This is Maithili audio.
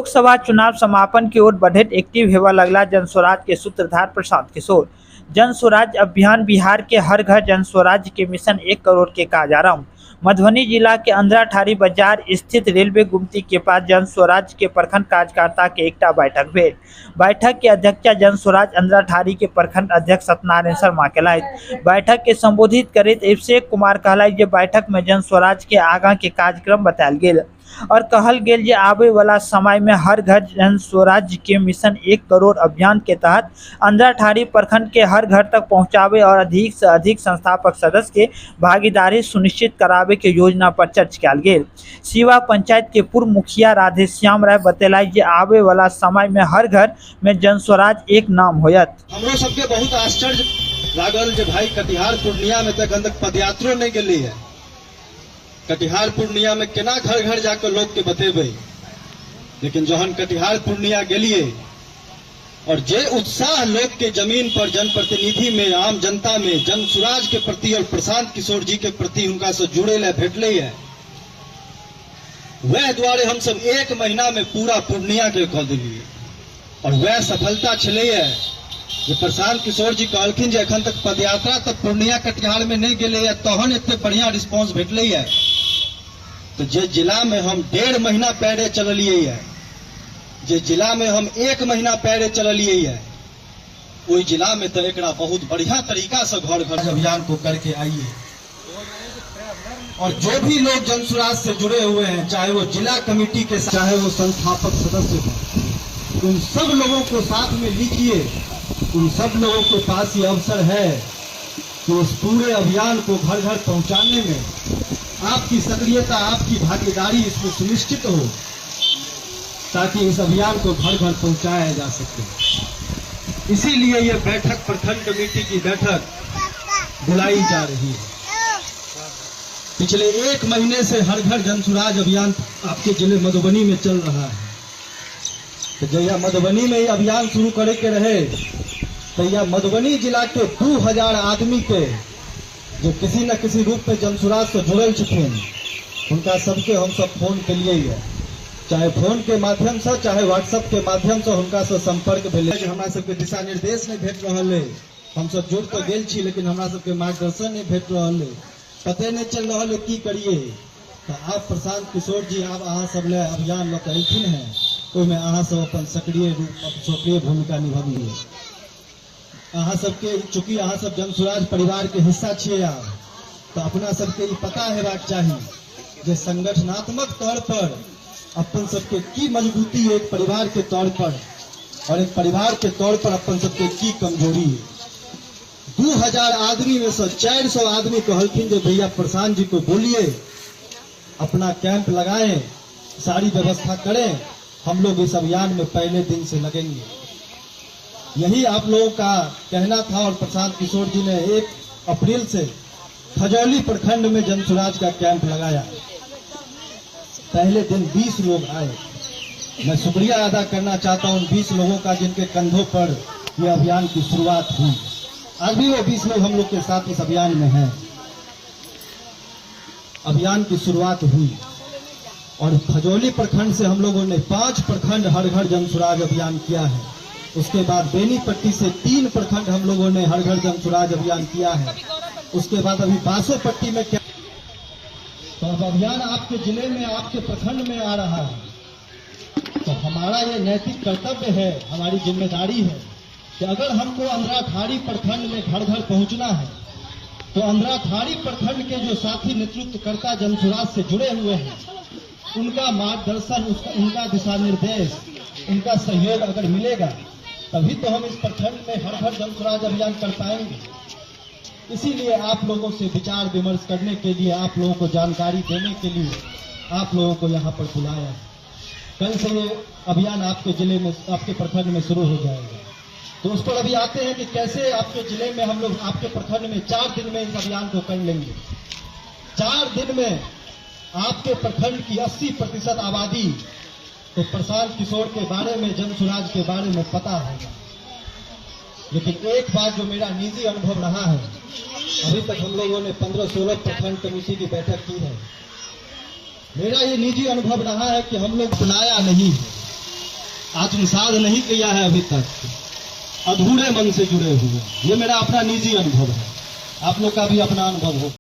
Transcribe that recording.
लोकसभा चुनाव समापन की ओर बढ़ैत एक्टिव हेबा लगला जनसुराज के सूत्रधार प्रशांत किशोर। जनसुराज अभियान बिहार के हर घर जनसुराज के मिशन 1 करोड़ के काज आरंभ। मधुबनी जिला के अंधराठाढ़ी बाजार स्थित रेलवे गुमती के पास जनसुराज के प्रखंड कार्यकर्ता के एकटा बैठक भेल। बैठक के अध्यक्षता जनसुराज अंधराठाढ़ी के प्रखंड अध्यक्ष सत्यनारायण शर्मा केलथि। बैठक के संबोधित करैत अभिषेक कुमार कहलथि जे बैठक में जनसुराज के आगाँ के कार्यक्रम बतायल गेल और कहल गेल जे आबे वाला समय में हर घर जन स्वराज्य के मिशन 1 करोड़ अभियान के तहत अंधराठाढ़ी प्रखंड के हर घर तक पहुंचावे और अधिक से अधिक संस्थापक सदस्य के भागीदारी सुनिश्चित करावे के योजना पर चर्चा कयल गेल। शिवा पंचायत के पूर्व मुखिया राधेश्याम राय बतेलनि जे आबे वाला समय में हर घर में जन स्वराज एक नाम होयत। हमरो सबके बहुत आश्चर्य लागल जे भाई कटिहार पूर्णिया में तक तक पदयात्रो नहीं गेली है। कटिहार पूर्णिया में केना घर घर जाकर लोग के बतेबै, लेकिन जहन कटिहार पूर्णिया गेलिए और जे उत्साह लोग के जमीन पर जनप्रतिनिधि में आम जनता में जन सुराज के प्रति और प्रशांत किशोर जी के प्रति उनका से जुड़े ला भेटले है, वह द्वारे हम सब 1 महीना में पूरा पूर्णिया के कह दिलिए और वह सफलता छलै है जे प्रशांत किशोर जी कहलखिन जे एखन तक पदयात्रा तऽ पूर्णिया कटिहार में नहीं गेलै है, तहन एते बढ़िया रिस्पॉन्स भेटलै है। तो जे जिला में हम 1.5 महीना पैरे चललिए है, जे जिला में हम 1 महीना पैरे चललिए है, ओहि जिला में तो एकरा बहुत बढ़िया तरीका से घर घर अभियान को करके आइए। और जो भी लोग जनसुराज से जुड़े हुए हैं, चाहे वो जिला कमेटी के, चाहे वो संस्थापक सदस्य हों, उन सब लोगों को साथ में लीजिए। उन सब लोगों के पास ये अवसर है कि उस पूरे अभियान को घर घर पहुंचाने में आपकी सक्रियता, आपकी भागीदारी इसमें सुनिश्चित हो, ताकि इस अभियान को घर घर पहुंचाया जा सके। इसीलिए ये बैठक, प्रखंड कमेटी की बैठक बुलाई जा रही है। पिछले 1 महीने से हर घर जनसुराज अभियान आपके जिले मधुबनी में चल रहा है। तो जहिया मधुबनी में ये अभियान शुरू करे के रहे, तहिया मधुबनी जिला के 2000 आदमी के जो किसी न किसी रूप में जनसुराज से जुड़ल छथिन, उनका सबके हम सब फोन के लिए है, चाहे फोन के माध्यम से चाहे व्हाट्सएप के माध्यम से उनका से संपर्क भेलै। हमरा सबके दिशा निर्देश नहीं भेट रहल है, हम सब जुड़ तो गेल छी लेकिन हमरा सबके मार्गदर्शन नहीं भेट रहल है, पते नहीं चल रहा है की करिए। तो आप प्रशांत किशोर जी आप अहाँ सब ले अभियान लऽ के अयलखिन हैं, ओहिमे अहाँ सब अपन सक्रिय रूप, सक्रिय भूमिका निभबियै। अहाँ सबके चूँकि अहाँ सब जनसुराज परिवार के हिस्सा छियै आप, तो अपना सबके ई पता हेबाक चाही जे संगठनात्मक तौर पर अपन सबके की मजबूती है एक परिवार के तौर पर, और एक परिवार के तौर पर अपन सबके की कमजोरी है। 2000 आदमी में से 400 आदमी कहलखिन जे भैया प्रशांत जी को बोलिए अपना कैंप लगाएं, सारी व्यवस्था करें, हम लोग इस अभियान में पहले दिन से लगेंगे। यही आप लोगों का कहना था। और प्रशांत किशोर जी ने 1 अप्रैल से खजौली प्रखंड में जनसुराज का कैंप लगाया। पहले दिन 20 लोग आए। मैं शुक्रिया अदा करना चाहता हूं उन 20 लोगों का जिनके कंधों पर यह अभियान की शुरुआत हुई। आज भी वो 20 लोग हम लोग के साथ इस अभियान में हैं। अभियान की शुरुआत हुई और खजौली प्रखंड से हम लोगों ने 5 प्रखंड हर घर जनसुराज अभियान किया है। उसके बाद बेनीपट्टी से 3 प्रखंड हम लोगों ने हर घर जनसुराज अभियान किया है। उसके बाद अभी बासोपट्टी में क्या, तो अब अभियान आपके जिले में, आपके प्रखंड में आ रहा है। तो हमारा ये नैतिक कर्तव्य है, हमारी जिम्मेदारी है कि अगर हमको अंधराठाढ़ी प्रखंड में घर घर पहुंचना है तो अंधराठाढ़ी प्रखंड के जो साथी नेतृत्वकर्ता जनसुराज से जुड़े हुए हैं, उनका मार्गदर्शन, उनका दिशा निर्देश, उनका सहयोग अगर मिलेगा तभी तो हम इस प्रखंड में हर घर जनसुराज अभियान कर पाएंगे। इसीलिए आप लोगों से विचार विमर्श करने के लिए, आप लोगों को जानकारी देने के लिए आप लोगों को यहाँ पर बुलाया। कल से ये अभियान आपके जिले में, आपके प्रखंड में शुरू हो जाएगा। तो उस पर अभी आते हैं कि कैसे आपके जिले में हम लोग आपके प्रखंड में 4 दिन में इस अभियान को कर लेंगे। 4 दिन में आपके प्रखंड की 80% आबादी तो प्रशांत किशोर के बारे में, जनसुराज के बारे में पता होगा। लेकिन एक बात जो मेरा निजी अनुभव रहा है, अभी तक हम लोगों ने 15-16 प्रखंड कमेटी की बैठक की है। मेरा ये निजी अनुभव रहा है कि हम लोग अपनाया नहीं है। आत्मसात नहीं किया है अभी तक, अधूरे मन से जुड़े हुए हैं। ये मेरा अपना निजी अनुभव है, आप लोग का भी अपना अनुभव हो।